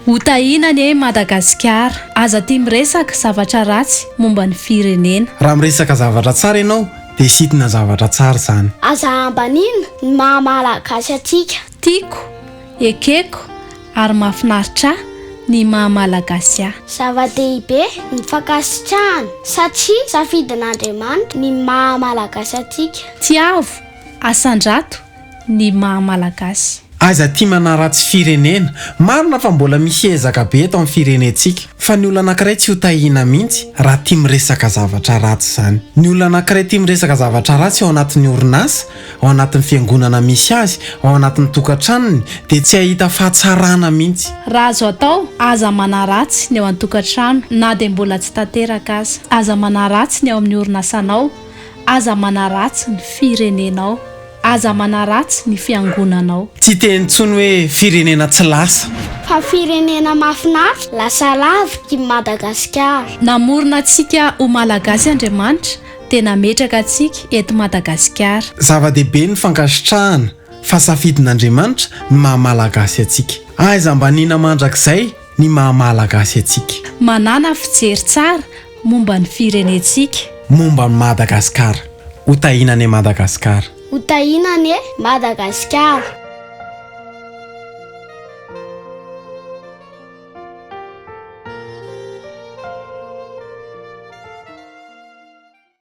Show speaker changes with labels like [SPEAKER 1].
[SPEAKER 1] Ho tahiana anie Madagasikara. Aza tia miresaka zavatra ratsy momba ny firenena.
[SPEAKER 2] Raha miresaka zavatra tsara ianao dia hisintina zavatra tsara izany.
[SPEAKER 3] Aza ambaniana ny maha Malagasy antsika.
[SPEAKER 1] Tiako, ekeko ary mahafinaritra ahy ny maha Malagasy ahy.
[SPEAKER 3] Zava-dehibe ny fankasitrahana satria safidin'Andriamanitra ny maha Malagasy antsika.
[SPEAKER 1] Tiavo, asandrato ny maha Malagasy.
[SPEAKER 2] Aiza tia manaratsy firenena. Marina fa mbola misy ezaka be eto amin'ny firenentsika. Fa ny olona anankiray tsy ho tahiana mihitsy raha tia miresaka zavatra ratsy izany. Ny olona anankiray tia miresaka zavatra ratsy ao anatin'ny orinasa, ao anatin'ny fiangonana misy azy, ao anatin'ny tokantranony dia tsy hahita fahatsarana mihitsy.
[SPEAKER 1] Raha azo atao, aza manaratsy ny ao an-tokantrano na dia mbola tsy tanteraka aza. Aza manaratsy ny ao amin'ny orinasanao, aza manaratsy ny firenenao. Aza manaratsy ny fiangonanao.
[SPEAKER 2] Tsy hiteny intsony hoe firenena tsy lasa.
[SPEAKER 3] Fa firenena mahafinaritra, lasa lavitra i Madagasikara.
[SPEAKER 1] Namorona antsika ho Malagasy Andriamanitra dia nametraka antsika eto Madagasikara.
[SPEAKER 2] Zava-dehibe ny fankasitrahana fa safidin'Andriamanitra ny maha Malagasy antsika. Aiza ambaniana mandrakizay ny maha Malagasy antsika.
[SPEAKER 1] Manàna fijery tsara momba ny firenentsika.
[SPEAKER 2] Momba an'i Madagasikara. Ho tahiana anie Madagasikara.
[SPEAKER 3] Ho tahiana anie Madagasikara.